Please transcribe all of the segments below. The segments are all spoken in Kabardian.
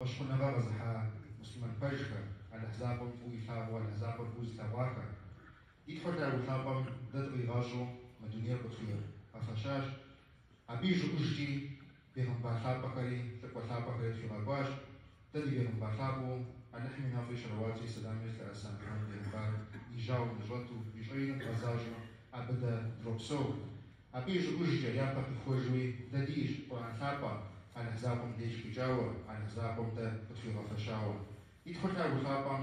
Фӏэщхъуныгъэ къэзыхьа муслъымэн пэжхэр, Алыхь закъуэм фӏыуэ илъагъуу Алыхь закъуэр фӏыуэ зылъэгъуахэр, ди Тхьэу Лъагэу Лъапӏэм дэ дыкъигъэщӏу мы дунейр къытхуигъэфэщащ. Абы ищӏыӏужкӏи бегъымбар лъапӏэхэри лӏыкӏуэ лъапӏэхэри тхуигъэкӏуащ. Дэ ди бегъымбар лъапӏэу Алыхьым и нэфӏи щэлэуати сэлами зылъэӏэса Мухьэмэд бегъымбарым и жьауэм дыщӏэту, и щӏэиныр дгъэзащӏэу абы дэ дропсэу. Абы ищӏыӏужкӏэ, япэ къихуэжуи дэ диӏэщ Къурӏэн лъапӏэ, Алыхь закъуэм деж къикӏауэ, Алыхь закъуэм дэ къытхуигъэфэщауэ. Ди Тхьэу Лъагэу Лъапӏэм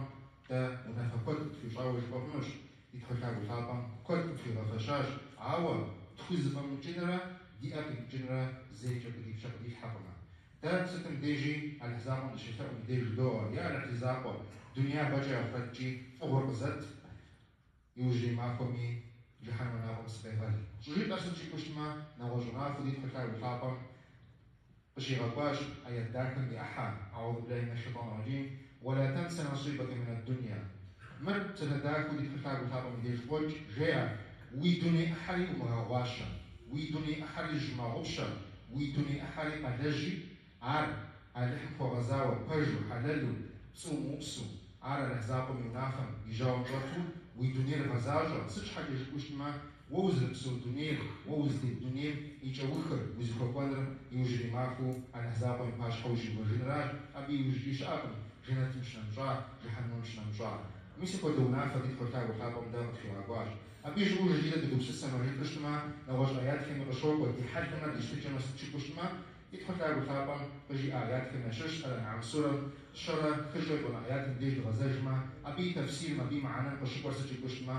дэ унафэ куэд къытхуищӏауэ жыпӏэ хъунущ, ди Тхьэу Лъагэу Лъапӏэм куэд къытхуигъэфэщащ, ауэ тхузэфӏэмыкӏынрэ ди ӏэ къимыкӏынрэ зэикӏ абы ди пщэ къыдилъхьэкъымэ. Дэ сытым дежи Алыхь закъуэм дыщелъэӏум и деж жыдоӏэ, Я Алыхь зи закъуэ, дунеягъэкӏи ахърэткӏи фӏыгъуэр къызэт. Иужьрей махуэми жыхьэнмэ мафӏэм сыкъегъэл. Щӏыжытӏэр сыт жыпӏэу щытмэ, нэгъуэщӏ унафэу ди Тхьэу Лъагэу Лъапӏэм къыщигъэкӏуащ аят дахэм и ӏыхьэ, Аӏузу биллахи минэ шейтӏани раджим, Уэла тэнсэ насибэкэ минэ дунья. Мыр псалъэ дахэу ди Тхьэу Лъагэу Лъапӏэм и деж къокӏ, жеӏэ, Уи дуней ӏыхьэри умыгъэгъуащэ, уи дуней ӏыхьэри зыщумыгъэгъупщэ, уи дуней ӏыхьэри къэлэжьи, Ар Алыхьым хуэгъэзауэ, пэжу, хьэлэлу, пцӏы умыупсу, ар Алыхь закъуэм и унафэм, и жьауэм щӏэту уи дунейр гъэзащӏэ, сыт щхьэкӏэ жыпӏэу щытмэ, уэ узэрыпсэу дунейр, уэ узытет дунейм и кӏэухыр, узыхуэкӏуэныр иужьрей махуэу Алыхь закъуэм и пащхьэ ущиувэжыныращ, абы иужькӏи щыӏэкъым, жэнэтым щынэмыщӏа, жыхьэнмэм щынэмыщӏа. Мис апхуэдэ унафэ ди Тхьэу Лъагэу Лъапӏэм дэ къытхуигъэкӏуащ. Абы ищӏыӏужкӏи дэ дыгупсысэмэ, жытӏэу щытмэ, нэгъуэщӏ аятхэми къыщокӏуэ, ди хьэлымрэ ди щытыкӏэмрэ сыт жыпӏэу щытмэ, Ди Тхьэу Лъагэу Лъапӏэм къыжиӏа аятхэм ящыщщ Аль-Анӏам сурэм щэрэ хыщӏрэ етӏуанэ аятым деж дгъэзэжмэ, абы и тэфсирым, абы и мыхьэнэм къыщыкӏуэр сыт жыпӏэу щытмэ,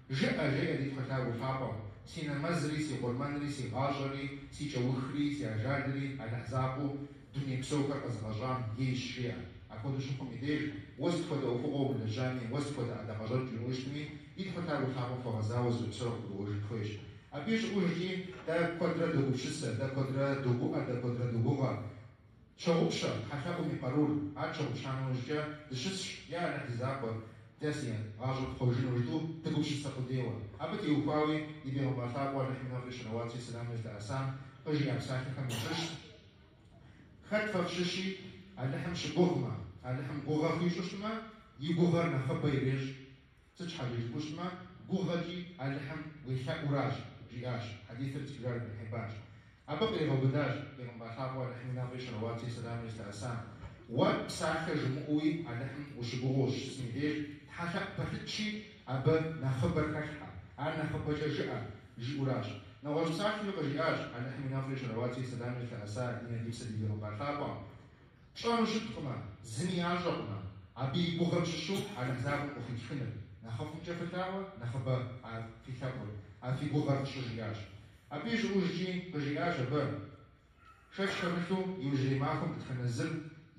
Жыӏэ, жеӏэ ди Тхьэу Лъагэу Лъапӏэм, си нэмэзри, си къурмэнри, си гъащӏэри, си кӏэухри, си ажалри Алыхь закъуэу дуней псохэр къэзыгъэщӏам ейщ, жеӏэ. Апхуэдэу щыхъум и деж, уэ сыт хуэдэ ӏуэхугъуэ умылэжьами, уэ сыт хуэдэ ӏэдакъэщӏэкӏ уимыӏэу щытми, ди Тхьэу Лъагэу Лъапӏэм хуэгъэзауэ узэрыпсэур къыгурыӏуэжын хуейщ. Абы ищӏыӏужкӏи дэ куэдрэ догупсысэ, дэ куэдрэ догуӏэ, дэ куэдрэ догугъэ. Тщогъупщэ тхьэлъэӏум и къарур, ар тщыгъупща нэужькӏэ дыщысщ, Я Алыхь зи закъуэ, дэ си гъащӏэр пхъуэжыну жытӏэу дыгупсысэ къудейуэ. Абы теухуауи ди бегъымбар лъапӏэу Алыхьым и нэфӏри щэлэуатри сэламри зылъэӏэсам къыжиӏа псалъэхэм ящыщщ, Хэт фэ фщыщи Алыхьым щыгугъмэ, Алыхьым гугъэ хуищӏу щытмэ, и гугъэр нэхъыбэ ирещӏ. Сыт щхьэкӏэ жыпӏэу щытмэ, гугъэкӏи Алыхьым уелъэӏуращ, жиӏащ, хьэдисыр зытхыжар Ибн Хьиббанщ. Абы къригъэубыдащ бегъымбар лъапӏэу Алыхьым и нэфӏри щэлэуатри сэламри зылъэӏэсам, Уэ псалъэ жумыӏэуи Алыхьым ущыгугъыу ущыщысым и деж, тхьэлъэӏу пэлъытщи, абы нэхъыбэр хэлъхьэ, ар нэхъыбэкӏэ жыӏэ, жиӏэуращ. Нэгъуэщӏ псалъэуи къыжиӏащ Алыхьым и нэфӏри щэлэуатри сэламри зылъэӏэса ди нэ ди псэ ди бегъымбар лъапӏэм, Пщӏэну щыткъымэ, зыми ящӏэкъымэ, абы и гугъэм щыщу Алыхь закъуэм къыхуитхыныр, нэхъыфӏымкӏэ фылъаӏуэ, нэхъыбэ а фи лъэӏур, а фи гугъэр фщӏы, жиӏащ. Абы ищӏыӏужкӏи къыжиӏащ абы, Шэч хэмылъу, иужьрей махуэм дэтхэнэ зыр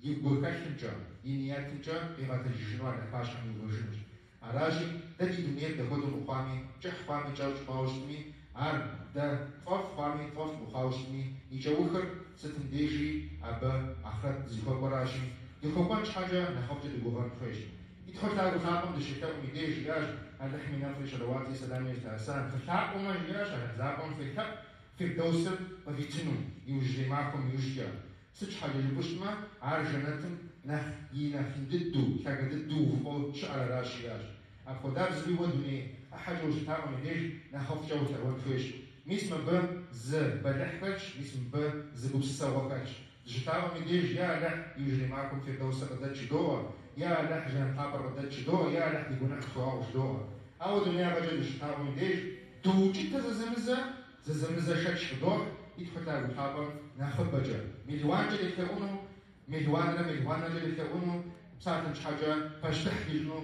и гухэлъымкӏэ, и ниетымкӏэ къигъэтэджыжыну Алыхь пащхьэм иувэжынущ. Аращи, дэ ди дунейр дапхуэдэу мыхъуами, кӏыхь хъуами, кӏэщӏ хъуауэ щытми, ар дэ тфӏэфӏ хъуами, тфӏэфӏ мыхъуауэ щытми, и кӏэухыр сытым дежи абы ахърэт дызыхуэкӏуэращи, дыхуэкӏуэн щхьэкӏэ нэхъыфӏкӏэ дыгугъэн хуейщ. Ди Тхьэу Лъагэу Лъапӏэм дыщелъэӏум и деж жиӏащ, Алыхьым и нэфӏри щэлэуатри сэламри зылъэӏэсам, фылъаӏуэмэ, жиӏащ, Алыхь закъуэм фелъэӏу, Фирдэусыр къывитыну, иужьрей махуэм иужькӏэ. Сыт щхьэкӏэ жыпӏэу щытмэ, ар жэнэтым нэхъ и нэхъ ин дыдэу, лъагэ дыдэу увыпӏэу щыӏэр аращ, жиӏащ. Апхуэдабзэуи уэ дуней ӏыхьэкӏэ ущылъаӏуэм и деж нэхъыфӏкӏэ улъэӏуэн хуейщ. Мис мыбы зы бэлыхь хэлъщ, мис мыбы зы гупсысэгъуэ хэлъщ. Дыщылъаӏуэм и деж, Я Алыхь, иужьрей махуэм Фирдэусыр къыдэт жыдоӏэ, Я Алыхь, жэнэт лъапӏэр къыдэт жыдоӏэ, Я Алыхь, ди гуэныхь тхуэгъэгъу жыдоӏэ. Ауэ дунеягъэкӏэ дыщылъаӏуэм и деж, доукӏытэ зэзэмызэ, Зэзэмызэ шэч къыдохь ди Тхьэу Лъагэу Лъапӏэм нэхъыбэкӏэ, мелуанкӏэ делъэӏуну, мелуанрэ мелуанрэкӏэ делъэӏуну, псалъэм щхьэкӏэ пащтыхь дищӏыну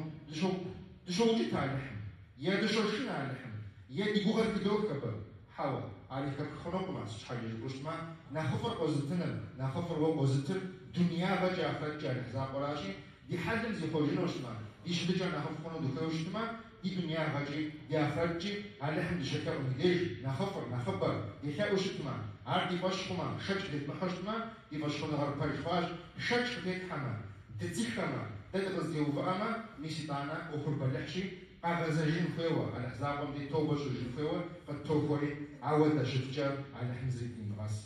дыщоукӏытэ Алыхьым, е дыщошынэ Алыхьым, е ди гугъэр хыдох абы. Хьэуэ, ари хэпх хъунукъымэ, сыт щхьэкӏэ жыпӏэу щытмэ, нэхъыфӏыр къозытыныр, нэхъыфӏыр уэ къозытыр дунеягъэкӏи ахърэткӏи Алыхь закъуэращи, ди хьэлым зихъуэжыну щытмэ, ди щытыкӏэр нэхъыфӏ хъуну дыхуейуэ щытмэ, Ди дунеягъэкӏи, ди ахърэткӏи Алыхьым дыщелъэӏум и деж нэхъыфӏыр, нэхъыбэр, делъэӏуу щытмэ, ар ди фӏэщ хъумэ, шэч къытедмыхьэу щытмэ, ди фӏэщхъуныгъэр пэж хъуащ, шэч къытетхьэмэ, дыдзыхэмэ, дэ дыкъызэтеувыӏэмэ, мис итӏанэ ӏуэхур бэлыхьщи, къэгъэзэжын хуейуэ, Алыхь закъуэм дей тобэ щӏыжын хуейуэ къыттохуэри, ауэ дэ щыткӏэ Алыхьым зыри дынимыгъэс.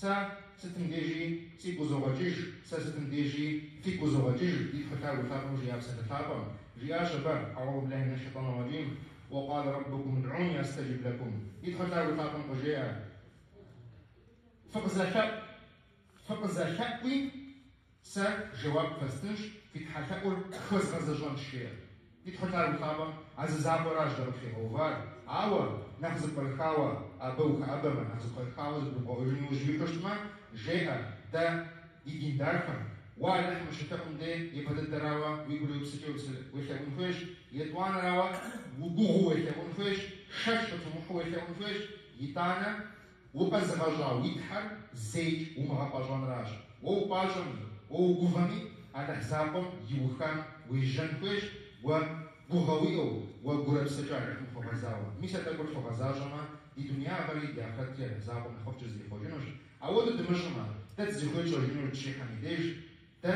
Сэ сытым дежи сигу къызогъэкӏыж, сэ сытым дежи фигу къызогъэкӏыж, ди Тхьэу Лъагэу Лъапӏэм жиӏа псалъэ лъапӏэм. Жиӏащ абы, Аӏузу биллахи минэ шейтӏани рэджим, Уэ къалэ рэббукум удӏуни астаджиб лэкум. Ди Тхьэу Лъагэу Лъапӏэм къыжеӏэ, Фыкъызэлъэӏу, фыкъызэлъэӏуи, сэ жэуап фэстынщ, фи тхьэлъэӏур фхуэзгъэзэщӏэнщ, жеӏэ. Ди Тхьэу Лъагэу Лъапӏэм а зы закъуэращ дэ къытхуигъэувар. Ауэ, нэхъ зэпкърыхауэ абы ухэӏэбэмэ, нэхъ зэпкърыхауэ зыгурыбгъэӏуэжыну иужь уихьэу щытмэ, жеӏэ, дэ ди дин дахэм, уэ Алыхьым ущелъэӏум дей, япэ дыдэрауэ уи гурэ уи псэкӏэ уелъэӏун хуейщ, етӏуанэрауэ угугъэу уелъэӏун хуейщ, шэч къытумыхьэу уелъэӏун хуейщ, итӏанэ укъэзыгъэщӏа уи Тхьэр зэикӏ умыгъэпӏэщӏэнращ. Уэ упӏащӏэми, уэ угувэми, Алыхь закъуэм иухам уежьэн хуейщ, уэ гугъэ уиӏэу, уэ гурэ псэкӏэ Алыхьым хуэгъэзауэ. Мис а тӏэкӏур тхуэгъэзащӏэмэ, ди дунеягъэри, ди ахърэтри Алыхь закъуэм нэхъыфӏкӏэ зэрихъуэжынущ. Ауэдэу дымыщӏмэ, дэ дызыхуей тщӏэжыну дыщихьэм и деж, дэ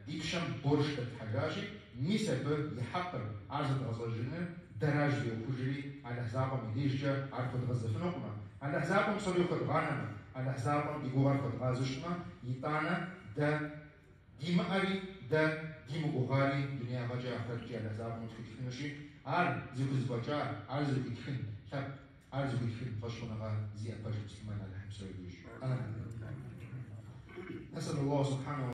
ди пщэм борш дэтлъхьэжащи, мис абы и хьэкъыр, ар зэдгъэщӏэжыныр дэращ зи ӏуэхужри, Алыхь закъуэм и дежкӏэ ар хуэдгъэзэфынукъымэ. Алыхь закъуэм псори хуэдгъанэмэ, Алыхь закъуэм ди гугъэр хуэдгъазэу щытмэ, итӏанэ дэ димыӏэри, дэ димыгугъари дунеягъэкӏи ахърэткӏи Алыхь закъуэм къытхуитхынущи, ар зыхузэфӏэкӏа, ар зыхуитхын лъэпкъ, ар зыхуитхын фӏэщхъуныгъэ зиӏэ пэж муслъымэн Алыхьым псори дищӏ. Амин. نسأل الله سبحانه